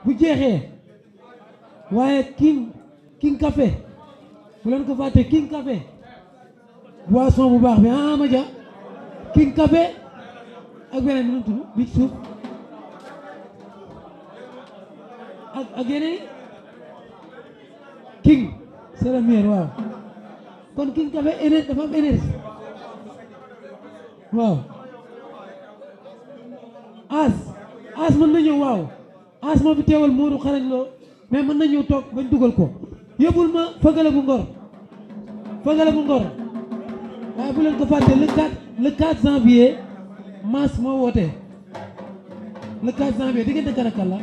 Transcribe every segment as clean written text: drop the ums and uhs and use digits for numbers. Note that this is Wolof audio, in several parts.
bu jeexee waaye king café bu leen ko fàtte king café boisson bu baax bi ma ja king café ak beneen bi nu tudd bi suuf ak yeneen king c'est le meilleur waaw kon king café énergie dafa am énergie waaw as mën na ñëw waaw as moo fi teewal Modou xarañ loo mais mën na ñëw toog bañ dugal ko yóbbul ma fëgale bu ngor waaye bu leen ko fàtte le 4 janvier Mass moo woote le 4 janvier diggante kan ak kan la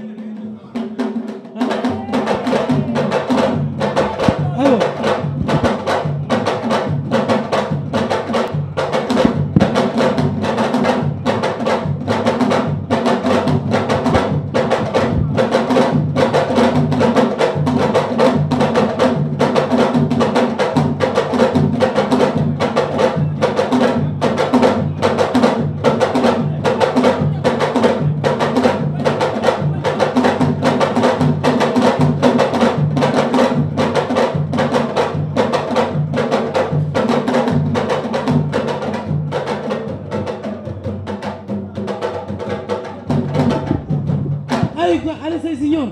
aywa Aliou Seye Signor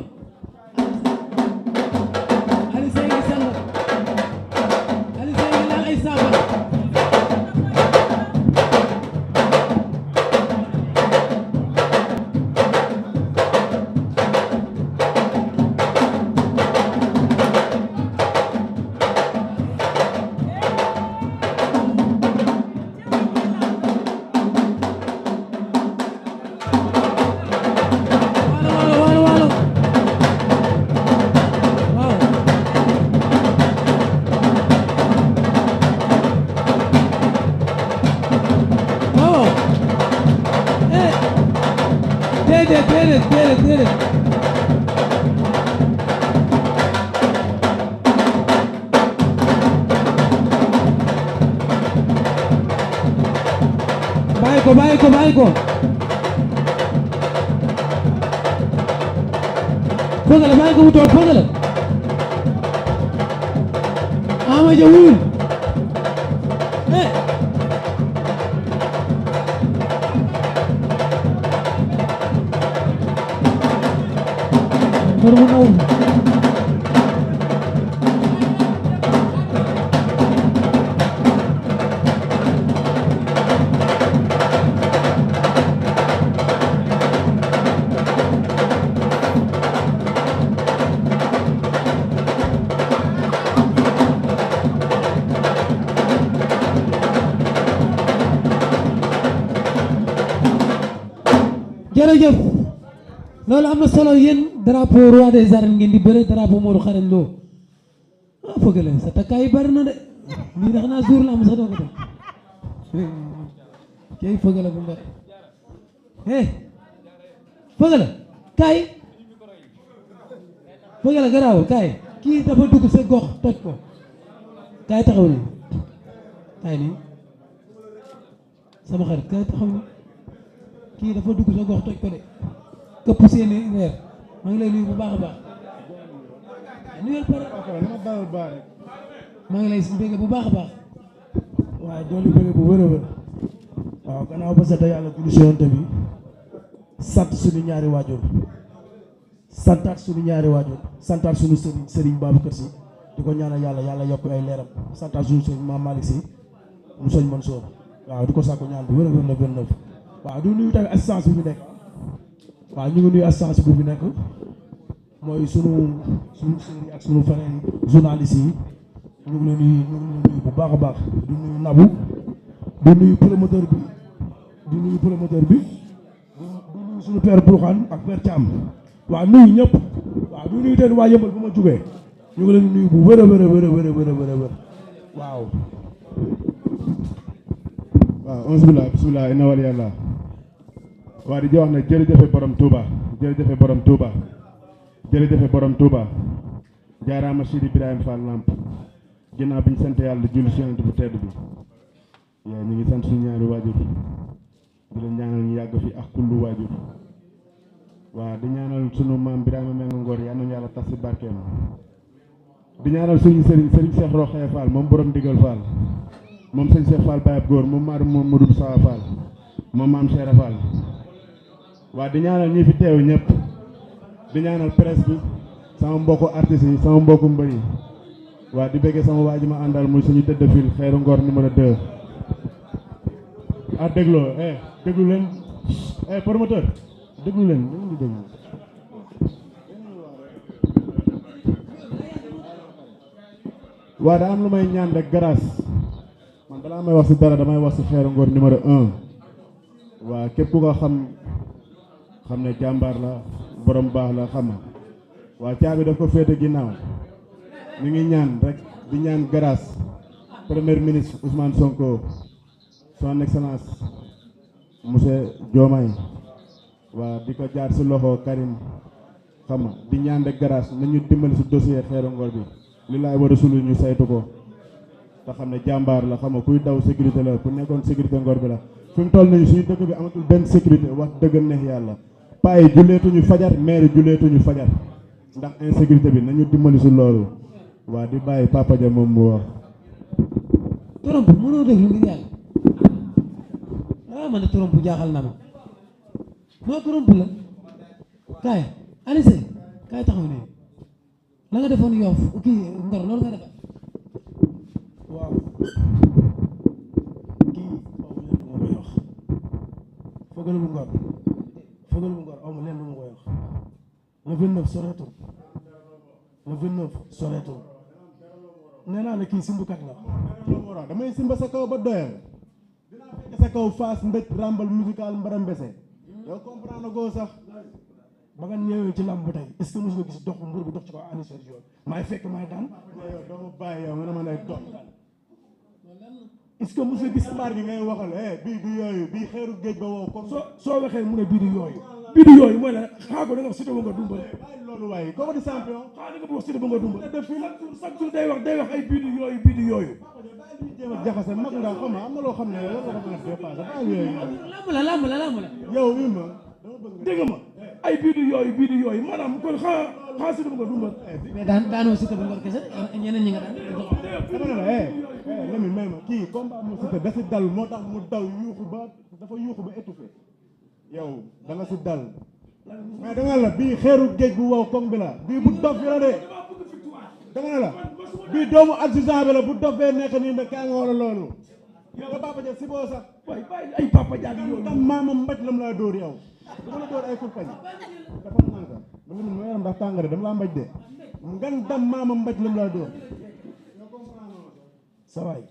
Aliou Seye ngi sang Aliou Seye ngi laal ay saafara déedéet bàyyi ko Feugeula bàyyi ko mu toog Feugeula Ama Dia wuyul jërëjëf loolu am na solo yéen drapeau roi des arènes ngeen di bëre drapeau Modou xarañ Lo Feugeula sa takkaay yi bari na de lii dax naa jour la am sax doo ko def kay Feugeula bu mbër Feugeula kaay Feugeula garaawul kaay kii dafa dugg sa gox toj ko kaay taxaw ni kaay nii sama xarit kaay taxaw ni kii dafa dugg sa gox toj ko de këpp seeni reer maa ngi lay nuyu bu baax a baax nuyal pare maa ngi lay bëgg bu baax a baax waaye doolu bëgg bu wër a wër waaw gannaaw ba sant yàlla julli si yonent bi sant suñu ñaari waajur santaat suñu sëriñ Babacar Sy di ko ñaanal yàlla yokk ay leeram santaat suñu sëriñ Mame Malick Sy mu sëñ Mansour waaw di ko sàkku ñaan bu wër a wër la 29 waaw du nuyu tamit assistance bi fi nekk waaw ñu ngi nuyu assistance bi fi nekk mooy sunu sëriñ ak sunu frère journaliste yi ñu ngi leen nuyu bu baax a baax di nuyu Nabou di nuyu promoteur bi di nuyu suñu père Bourkhane ak père Thiam waaw nuyu ñëpp waaw du nuyu teen waa Yëmbal bu ma jugee ñu ngi leen nuyu bu wër a wër a wër a wër a wër a wër a wër waaw onze bismillah inna wali yàlla waa di wax ne jërëjëfe borom Touba jërëjëfe borom Touba jaaraama Sidi Ibrahima Fall Lamp ginnaaw bi ñu sant yàlla julli si yonent bu tedd bi yaa ñu ngi sant suñu ñaari waajur di leen ñaanal ñu yàgg fi ak kullu waajur waaw di ñaanal sunu maam Birama Mengu Ngor yal nañu yàlla tas si barkeem di ñaanal suñu sëriñ Cheikh Roxaya Fall moom borom digal Fall moom sëñ Cheikh Fall Baye Góor moom Maadou moom Modou Sawa Fall moom maam Cheikh Fall waaw di ñaanal ñi fi teew ñëpp di ñaanal presse bi sama mbokku artistes yi sama mbokku mbër yi waaw di bëggee sama waa ji ma àndal muy suñu tëdd fil Xeeru Ngor numéro 2 ah dégloo déglu leen promoteur déglu leen ñu ngi déglu waaw daa am lu may ñaan rek grâce man balaa may wax si dara damay wax si Xeeru Ngor numéro 1 waaw képp ku ko xam ne jàmbaar la borom baax la xam na waaw caabi daf ko féete ginnaaw ñu ngi ñaan rek di ñaan grâce premier ministre Ousmane Sonko son excellence monsieur Diomaye waaw di ko jaar si loxo Karim xam nga di ñaan rek grâce nañu dimbali si dossier Xeeru Ngor bi li laay war a sulu ñu saytu ko te xam ne jàmbaar la xam nga kuy daw sécurité la ku nekkoon sécurité Ngor bi la fi mu toll nañu suñu dëkk bi amatul benn sécurité wax dëgg neex yàlla paa yi julleetuñu fajar maire julleetuñu fajar ndax insécurité bi nañu dimbali si loolu waa di bàyyi Papa Dia moom mu wax. trompe mënoo déglu ngir yàlla man de trompe jaaxal na ma noo trompe la kaay Alice kaay taxaw ne la nga defoon Yoff kii Ngor loolu nga defa waaw kii aw ma leen lu ma koy wax Feugeuleu bu Ngor aw ma leen lu ma koy wax le 29 soreetul le 29 soreetul nee naa la kii simbukat la damay simba sa kaw ba doyal dinaa fekk sa kaw faas mbéj rambal musical mbaram mbese yow comprendre goo sax ba nga ñëwee ci làmb tey est-ce que mos nga gis dox mbur bi dox ci kaw aniseur yoon maay fekk maay daan yow doo ma bàyyi yow nga ne ma lay dox est-ce que mos nga gis mbaar gi ngay waxal bii du yooyu bii xeeru géej ba wow comme soo waxee mu ne bii du yooyu mooy la xaa ko da nga wax Siteu ba nga dumbal bàyyi loolu waaye kooku di champion xaa da nga wax Siteu ba nga dumbal def fii chaque jour day wax ay bii du yooyu ñu jéem a jaxase mag nga xam am na loo xam ne yow war nga mën a dépassé bàyyi yooyu lamb la yow wi ma dégg ma ay bii du yooyu maanaam kon xaa Siteu ba nga dumbal mais daanoo Siteu bu Ngor kese ñeneen ñi nga daan dama ne la Lamine may ma kii combat mo Siteu da si dal moo tax mu daw dafa yuuxu ba étouffé yow da nga si dal mais da nga la bii xeeru géej bu wow koŋ bi la bii bu dof bi la de da nga la bii doomu adjudant bi la bu dof bee nekk nii nag kaa nga wala loolu yow nga Papa Dia si boo sax waay bàyyi ay Papa Dia yooyu tam maama mbaj lam laa dóor yow dama la dóor ay kurpañ dafa nanka dama ne ma yaram ndax tàngare dama laa mbaj de ngan dam maama mbaj lam laa dóor sa waay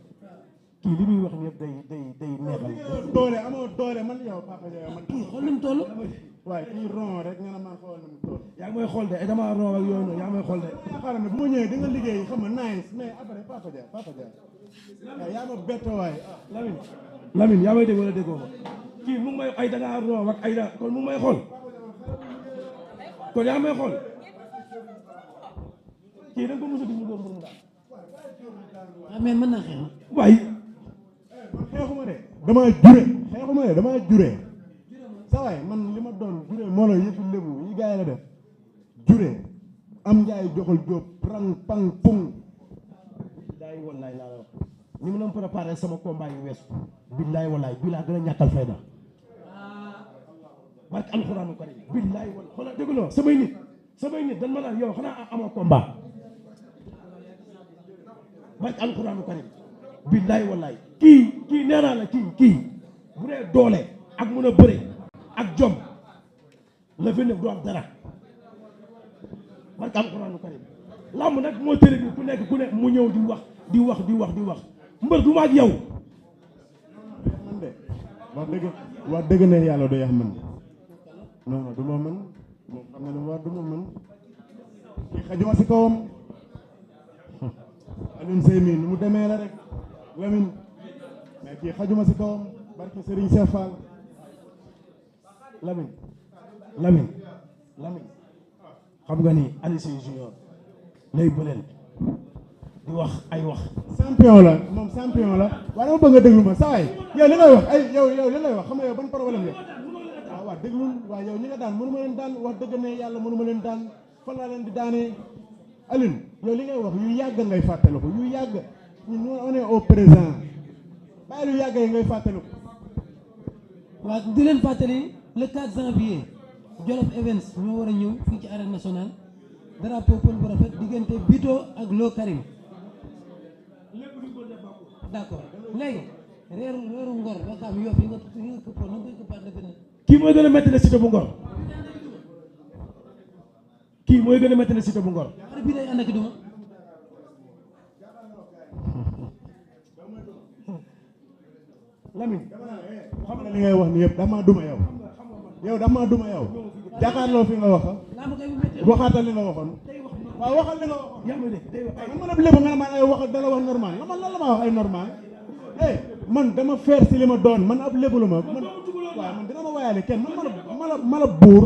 kii li muy wax ñëpp day neexal doole amoo doole man yow Papa Dia man kii xool nu mu toll waaye kii ron rek nga ne man xool na mu toll yaa ngi may xool de dama ron ak yooyu noonu yaa ngi may xool de xaaral ne bu ma ñëwee di nga liggéey xam nga nice mais après Papa Dia waaw yaa ma bett waay Lamine yaa may dégg wala déggoo ma kii mu ngi may ay dangaa ron ak ay da kon mu ngi may xool kon yaa may xool kii da nga ko mos a gis mu doon mu daal mais mën naa xeex waaye xeexuma de damaa jure sa waay man li ma doon jure moo la yëfi lébu yi gars yi la def jure am njaay joxal jóob rang pang pung billaay wallaay laa la wax ni mu doon préparé sama combat yu weesu billaay wallaay bii laa gën a ñàkkal fayda barke alxuraanu karim billaay wallaay xoolal dégg nga samay nit dañ ma naan yow xanaa amoo combat barke alxuraanu karim billaay wallaay kii nee naa la kii bu dee doole ak mun a bëre ak jom le 29 du am dara barke alxuraanu karim làmb nag moo tëre bi ku nekk mu ñëw di wax mbër du ma ak yow man de wax dëgg ne yàlla du yax man non du ma mën moom xam nga ne war du ma mën kii xajuma si kawam Alioune Seye mii nu mu demee la rek Lamine mais kii xajuma si kawam barke Serigne Cheikh Fall Lamine xam nga ni Alioune Seye junior lay bëreel di wax ay wax champion la moom champion la waaye dama bëgg nga déglu ma saa yi yow li ngay wax ay yow li ngay wax xam nga yow ban problème la waaw déglul waaw yow ñi nga daan mënu ma leen daan wax dëgg ne yàlla mënu ma leen daan fan laa leen di daanee Alioune yow li ngay wax yu yàgg ngay fàttaliku yu yàgg ñun on est au présent bàyyi lu yàgg yi ngay fàttaliku. waaw di leen fàttali le 4 janvier Jolof Events ñoo war a ñëw fii ci arène nationale drapeau pël bu rafet diggante Bito ak Lo Karim d'accord léegi reeru ngor wakaam yof yi nga këppoon na nga koy këppaat defe na kii mooy gën a métti le Siteu bu Ngor kii mooy gën a métti le Siteu bu Ngor xare bii day ànd ak duma Lamine xam nga li ngay wax ni yëpp dama duma yow dama duma yow jàkkaarloo fi nga wax laa ma koy bu métti waxaatal li nga waxoon waaw waxal li nga waxoon yaa ma de tey man ma ne lépp nga ne man ay wax dala wax normal la man lan la ma wax ay normal man dama feer si li ma doon man ab lébu la ma man waaw man dina ma wayaale kenn man mala buur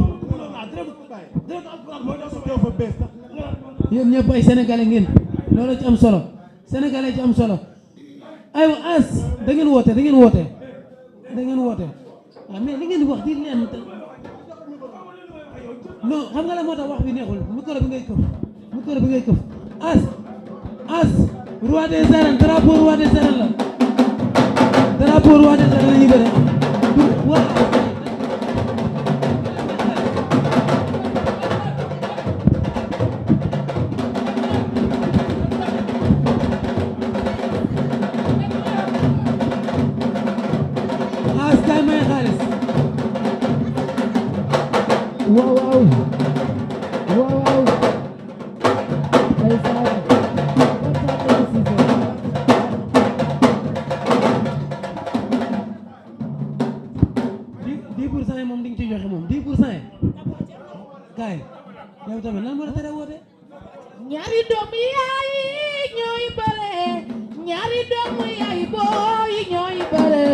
fa bees sax yéen ñëpp ay sénégalais ngeen loolu ci am solo sénégalais ci am solo aywa as da ngeen woote waaw mais li ngeen di wax di leen non xam nga la moo tax wax bi neexul micro bi ngay këf as roi des arènes drapeau roi des arènes la drapeau roi des arènes la ñuy bëre waaw kay may xaalis waaw ay saa yi moom di nga ci joxe moom 10% yi kay yow tamit lan moo la tere woote ñaari doomu yaay ñooy bare ñaari doomu yaay booy ñooy bare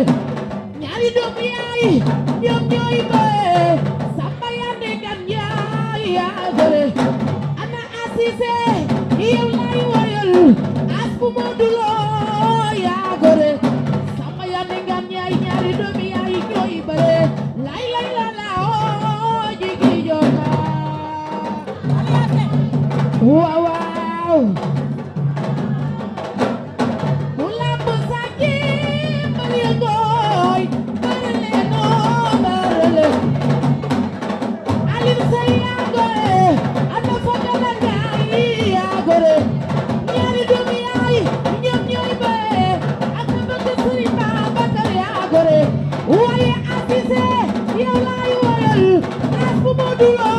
ñaari doomu yaay ñoom ñooy bare samba yande gan yaay yaa bare ana asise yow lay woyal as bu modulo yaa gore samba yande gan yaay ñaari doomu yaay ñooy bare lay la la oo jigi jona waaw bu lamb saji bari ngoy barale no barale alim say yaa gore ana foga la gaay yaa gore ñaari doomi yaay ñoom ñooy bare ak bëgg Sëriñ Babacar yaa gore waaye Asise yow laay woyal as bu modulo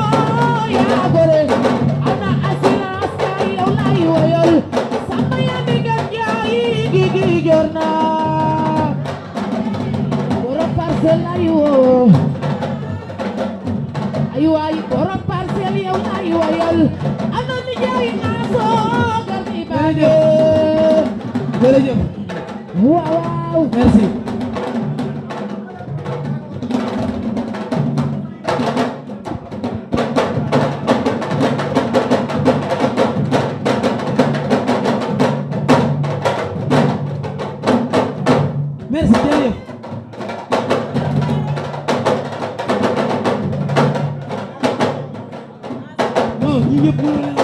yaa gore ana assurance kay yow laay woyal sama yandi gan jaay gi jorna borom parcelle lay woo ay waay borom parcelle yow laay woyal ana ni jaay aso garmi baage jërëjëf waaw merci merci jërëjëf non ñi ñëpp mënu leen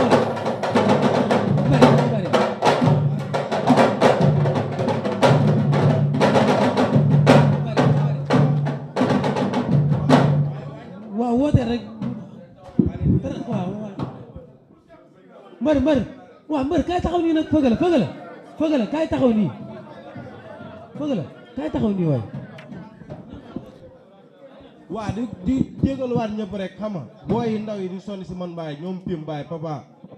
wax bari waaw woote rek waaw mbër waaw kaay taxaw nii nag fëgala kaay taxaw nii kaay taxaw nii waay waa di jégaluwaat ñëpp rek xam nga booy yi ndaw yi di sonni si man baay ñoom Pim baay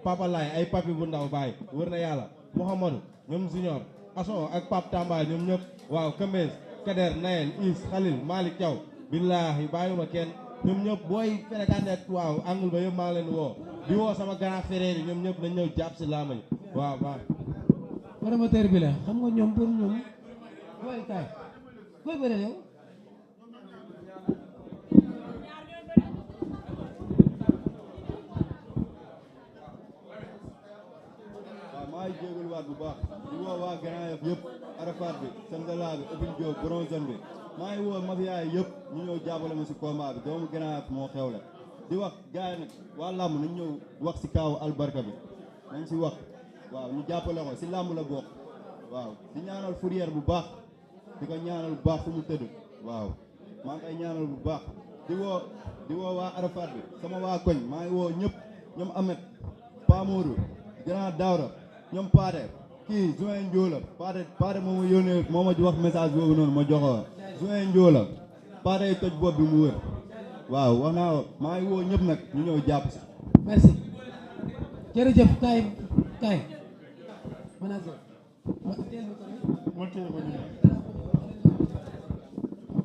papa laay ay papi bu ndaw baay wër na yàlla Mouhamadou ñoom Junior Aso ak Pape Tamba ñoom ñëpp waaw Kambes Kader Nayel Is Khalil Malick Thiaw billaahi bàyyuma kenn ñoom ñëpp booy fréquenté waaw angle ba yëpp maa ngi leen woo di woo sama grand frère yi ñoom ñëpp nañ ñëw jàpp si laamañ waaw waaw promoteur bi la xam nga ñoom pour ñoom booy kaay koy bëre yow maa ngi jégalu waat bu baax di woo waa Grand Yoff yëpp Arafat bi Sandala bi Obin Diop Bronzone bi maa ngi woo mafia yi yëpp ñu ñëw jàppale ma si combat bi doomu Grand Yoff moo xewle di wax gars yi nag waa làmb nañ ñëw wax si kaaw albarka bi nañ si wax waaw ñu jàppale ko si làmb la bokk waaw di ñaanal Fourrière bu baax di ko ñaanal bu baax fu mu tëdd waaw maa ngi koy ñaanal bu baax di woo waa Arafat bi sama waa koñ maa ngi woo ñëpp ñoom Ahmed Pa Modou Grand Daouda ñoom Paate kii Jouen Ndiola Paate moo ma yónnee moo ma wax message boobu noonu ma joxo Jouen Ndiola Paate yi toj bopp bi mu wër waaw wax naa maa ngi woo ñëpp nag ñu ñëw jàpp si. merci jërëjëf kaay manager ma téye ko nii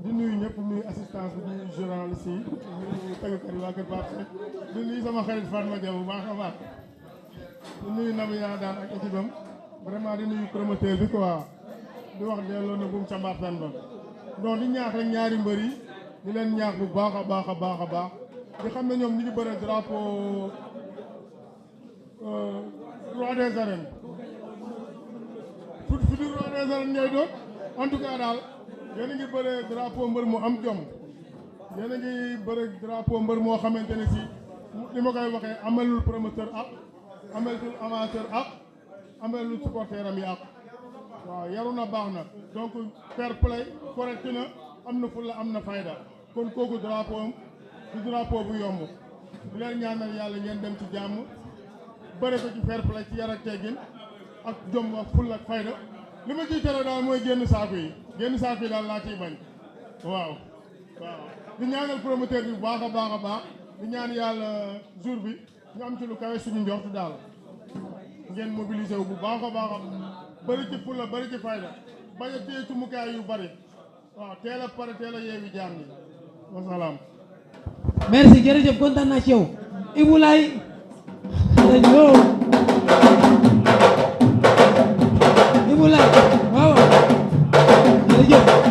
di nuyu ñëpp nuyu assistance bi di nuyu journaliste yi di nuyu tëggkat yi waa Kër Pape Seck di nuyu sama xarit Fatma Dia bu baax a baax di nuyu Nabi yaa daan ak équipe am vraiment di nuyu promoteur bi quoi di wax delloo na buum ca mbaartaan ba donc di ñaax rek ñaari mbër yi di leen ñaax bu baax a baax a baax a baax di xam ne ñoom ñu ngi bëre drapeau roi des arènes futur roi des arènes ñooy doon en tout cas daal yéen a ngi bëre drapeau mbër mu am jom yéen a ngi bëre drapeau mbër moo xamante ne si li ma koy waxee amalul promoteur ak amalul amateur ak amalul supporter am yi ak waaw yaru na baax na donc fair play correct na am na fulla am na fayda kon kooku drapeau am du drapeau bu yomb bu leen ñaanal yàlla ngeen dem ci jàmm bëre ko ci fair play ci yar ak teggin ak jom ak fulla ak fayda li ma ciy tere daal mooy génn saako yi daal laa ciy bañ waaw di ñaanal promoteur bi bu baax a baax a baax di ñaan yàlla jour bi ñu am ci lu kawe suñu njort daal ngeen mobiliser wu bu baax a baax bëri ci fulla bëri ci fayda bañ a téye ci mukaay yu bëri waaw teel a pare teel a yeewi jaam yi wasalaam. merci jërëjëf kontaan naa ci yow Ibou Laye Ibou Laye waaw jërëjëf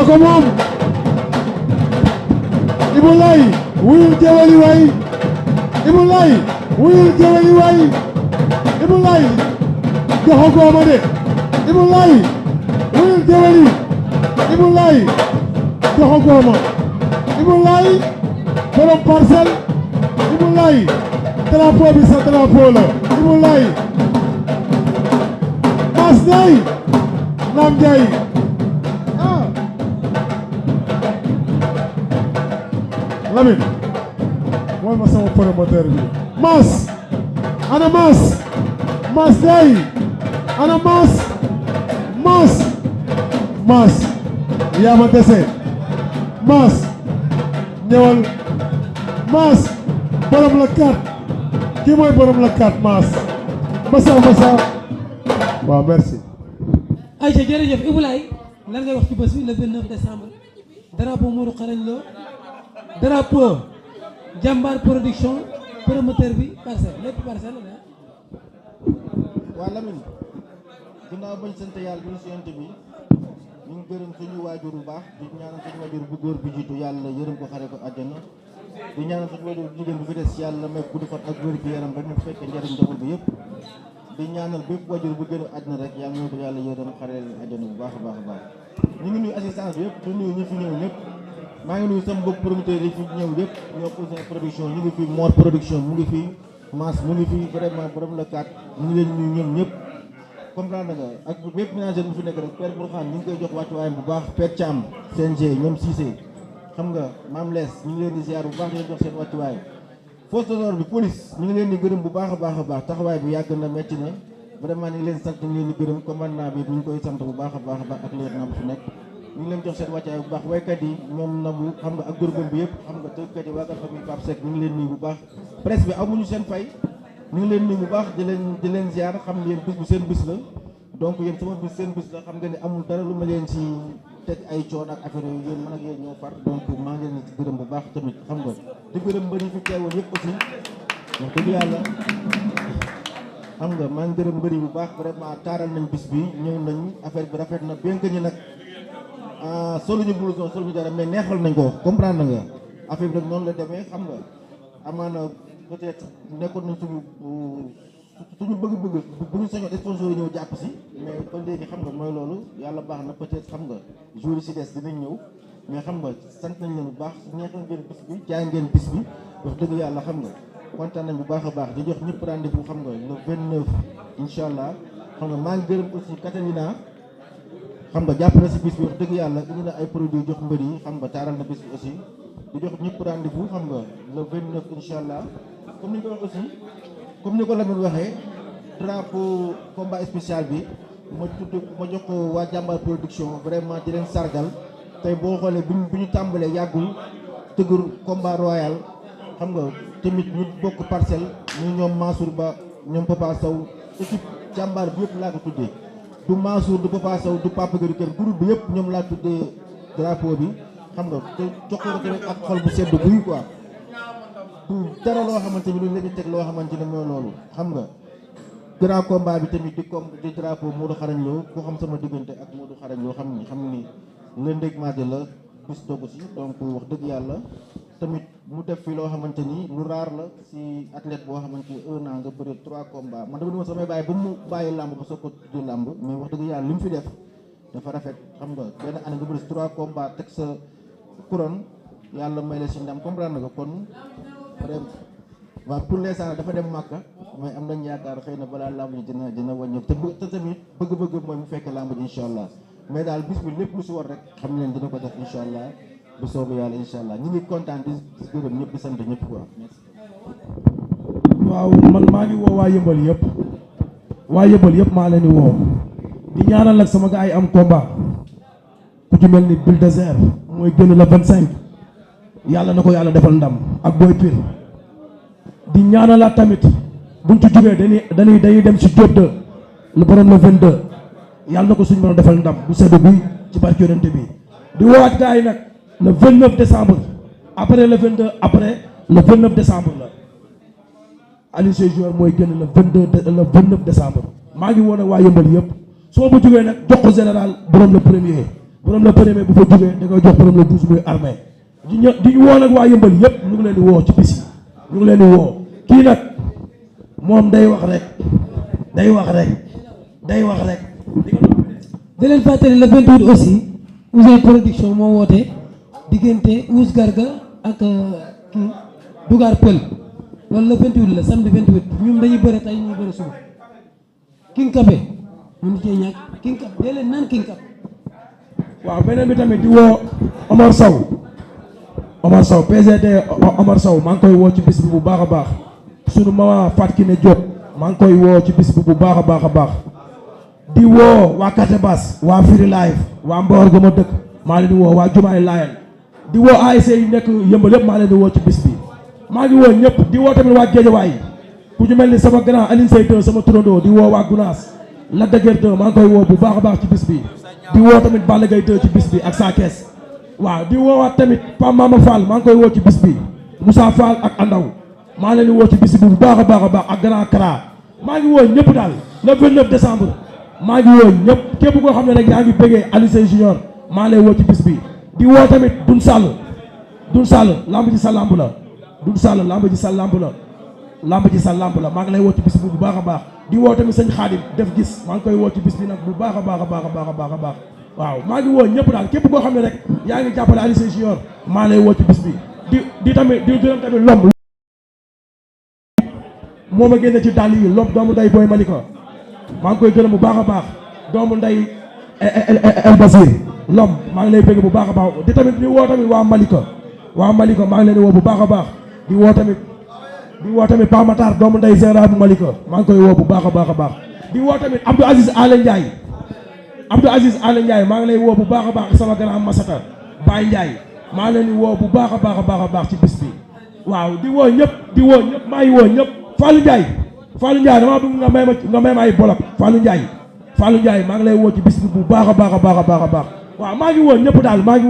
ko moom Ibou Laye wuyul jëwali way Ibou Laye wuyul jëwali way Ibou Laye joxo gooma de Ibou Laye wuyul jëwali Ibou Laye joxo gooma Ibou Laye borom Parcelles Ibou Laye drapeau bi sa drapeau la Ibou Laye Mass Ndiaye Nam Ndiaye Lamine mooy ma sama promoteur bi Mass ana Mass Ndiaye ana Mass yaa ma dese Mass ñëwal Mass borom la kat kii mooy borom la kat Mass Massa waaw merci Aïcha jërëjëf Ibou Laye lan ngay wax ci bés bi le 29 décembre drapeau Modou Xarañ Lo drapeau Jambar production promoteur bi Parcelles lépp Parcelles la. waa Lamine ginnaaw bañ sant yàlla bi ñu si yonent bi ñu ngi gërëm suñu waajur bu baax di ñaanal suñu waajur bu góor bi jiitu yàlla yërëm ko xare ko àjjana di ñaanal suñu waajur bu jigéen bu fi des yàlla may gudd fan ak wér gi yaram ba ñu fekk njëriñ njaboot bi yëpp di ñaanal bépp waajur bu gën a àddina rek yàlla ñoo ko yàlla yërëm xare leen àjjana bu baax a baax a baax ñu ngi nuyu assistance bi yëpp di nuyu ñi fi ñëw ñëpp maa ngi nuyu sama mbokk promoteur yi fi ñëw yëpp ñoo Ouzin production ñu ngi fi Mor production mu ngi fi Mass mu ngi fi vraiment borom la kat ñu ngi leen nuyu ñoom ñëpp comprendre nga ak bépp ménager bu fi nekk rek Père Bourkhane ñu ngi koy jox wàccuwaayam bu baax Père Thiam CNG ñoom Cissé xam nga Mame Less ñu ngi leen di ziar bu baax di leen jox seen wàccuwaay force de l'ordre bi police ñu ngi leen di gërëm bu baax a baax taxawaay bi yàgg na metti na vraiment ñu ngi leen sant ñu ngi leen di gërëm commandant bi ñu ngi koy sant bu baax a baax ak lieutenant bu fi nekk ñu ngi leen jox seen wàccaay bu baax waykat yi ñoom nabu xam nga ak góorgóorlu bi yëpp xam nga tëggkat yi waa famille Pape Seck ñu ngi leen nuyu bu baax presse bi amuñu seen fay ñu ngi leen nuyu bu baax di leen ziar xam ne yéen bis bu seen bis la donc yéen sama bis seen bis la xam nga ni amul dara lu ma leen ci teg ay coon ak affaire yooyu yéen man ak yéen ñoo far donc maa ngi leen di gërëm bu baax tamit xam nga di gërëm mbëri fi teewoon yëpp aussi wax dëgg yàlla xam nga maa ngi gërëm mbëri bu baax vraiment taaral nañ bis bi ñëw nañ affaire bi rafet na bien que ni nag soluñu blouson soluñu dara mais neexal nañ ko comprendre nga affaire bi nag noonu la demee xam nga amaana peut-être nekkoon nañ suñu bëgg-bëgg bu ñu sañoon sponsor yi ñëw jàpp si mais ba léegi xam nga mooy loolu yàlla baax na peut-être xam nga jour yi si des dinañ ñëw mais xam nga sant nañ leen bu baax neexal ngeen bis bi jaay ngeen bis bi wax dëgg yàlla xam nga kontaan nañ bu baax a baax di jox ñëpp rendez-vous xam nga le 29 incha allah xam nga maa ngi gërëm aussi Catalina xam nga jàpp na si bis bi wax dëgg yàlla indi na ay produits jox mbër yi xam nga taaral na bis bi aussi di jox ñëpp rendez-vous xam nga le 29 incha allah comme ni ko wax aussi comme ni ko Lamine waxee drapeau combat spécial bi ma jox ko waa jàmbaar production vraiment di leen sargal tey boo xoolee bi ñu tàmbalee yàggul tëggur combat royal xam nga tamit ñu bokk parcelle ñu ñoom Mansour Ba ñoom Papa Sow équipe jàmbaar bi yëpp laa ko tuddee du Mansour du Papa Sow du Papa Gari Kër groupe bi yëpp ñoom laa tuddee drapeau bi xam nga te jox ko tamit ak xol bu sedd buy quoi du dara loo xamante ni lu leen di teg loo xamante ne mooy loolu xam nga grand combat bi tamit di drapeau Modou Xarañ Lo ku xam sama diggante ak Modou Xarañ Lo xam ni lëndëg mardi la bis dogu si donc wax dëgg yàlla tamit mu def fi loo xamante ni lu raar la si athlète boo xamante ni 1 an nga bëri 3 combats man dama samay bàyyi ba mu bàyyi làmb ba soog ko tudd làmb mais wax dëgg yàlla li mu fi def dafa rafet xam nga benn année nga bëri 3 combats teg sa couronne yàlla may la si ndam comprendre nga kon vraiment waaw pour l'instant dafa dem Màkka mais am nañ yaakaar xëy na balaa làmb ji dina wàññi te tamit bëgg-bëgg mooy mu fekk làmb ji incha allah mais daal bis bi lépp lu si war rek xam leen dina ko def incha allah bu soobee yàlla incha allah ñu ngi kontaan di gërëm ñëpp di sant ñëpp quoi merci. waaw man maa ngi woo waa yëmbal yëpp maa leen di woo di ñaanal nag sama gars yi am combat ku ci mel ni Bulldozer mooy génn la 25 yàlla na ko yàlla defal ndam ak Boy Pire di ñaanalaat tamit buñ ci jógee dañuy dem si Diop 2 le borom le 22 yàlla na ko suñu mën a defal ndam bu sedd guy ci barke yonent bi di woowaat gars yi nag le 29 décembre après le 22 après le 29 décembre la Aliou Seye joueur mooy génn le 29 décembre maa ngi woon ak waa yëmbal yëpp soo ma jógee nag jox ko général borom le premier bu fa jógee da koy jox borom le 12 muy armée di ñu woo nag waa yëmbal yëpp ñu ngi leen di woo ci bis yi ñu ngi leen di woo kii nag moom day wax rek di leen fàttali le 28 aussi Ouzin production moo woote diggante Ous Garga ak kii Dougar Pël loolu le 28 la samedi 28 ñun dañuy bëre tey ñu bëre suba King Café mënu cee ñàkk King Café dee leen naan King Café. waaw beneen bi tamit di woo Omar Sow PGD Omar Sow maa ngi koy woo ci bis bi bu baax a baax sunu mama Fatou Kiné Diop maa ngi koy woo ci bis bi bu baax a baax di woo waa Kate Bass waa Firi Live waa Mbawar ga ma dëkk maa leen di woo waa Jumaay Layen di woo ASC yi nekk yëmbal yëpp maa leen di woo ci bis bi maa ngi woo ñëpp di woo tamit waa Géejawaay ku ci mel ni sama grand Alioune Seye 2 sama turandoo di woo waa Gunaas Lac de Guiers 2 maa ngi koy woo bu baax a baax ci bis bi di woo tamit Balla Gaye 2 ci bis bi ak Sa Thiès waaw di woowaat tamit Pam Mama Fall maa ngi koy woo ci bis bi Moussa Fall ak Andaw maa leen di woo ci bis bi bu baax a baax ak Grand Kara maa ngi woo ñëpp daal le 29 décembre maa ngi woo ñëpp képp koo xam ne rek yaa ngi bëggee Alioune Seye Junior maa lay woo ci bis bi di woo tamit Dun Sall lamb ji sa lamb la Dun Sall lamb ji sa lamb la maa ngi lay woo ci bis bi bu baax a baax di woo tamit sëñ Xaadim def gis maa ngi koy woo ci bis bi nag bu baax a baax waaw maa ngi woo ñëpp daal képp koo xam ne rek yaa ngi jàppale Alioune Seye Junior maa lay woo ci bis bi di tamit di gërëm tamit lomb moo ma génne ci dàll yi lomb doomu nday Boy Malika maa ngi koy gërëm bu baax a baax doomu nday El Basir lomb maa ngi lay bëgg bu baax a baax di tamit di woo tamit waa Malika maa ngi leen di woo bu baax a baax di woo tamit Pa Matar doomu nday Général bu Malika maa ngi koy woo bu baax a baax di woo tamit Abdou Aziz Alé Ndiaye maa ngi lay woo bu baax a baax sama grand Masata Baye Ndiaye maa leen di woo bu baax a baax ci bis bi waaw di woo ñëpp maa ngi woo ñëpp Fallou Ndiaye Fallou Ndiaye damaa bëgg nga may ma ay bolok Fallou Ndiaye maa ngi lay woo ci bis bi bu baax a baax a baax a baax waaw maa ngi woo ñëpp daal maa ngi woo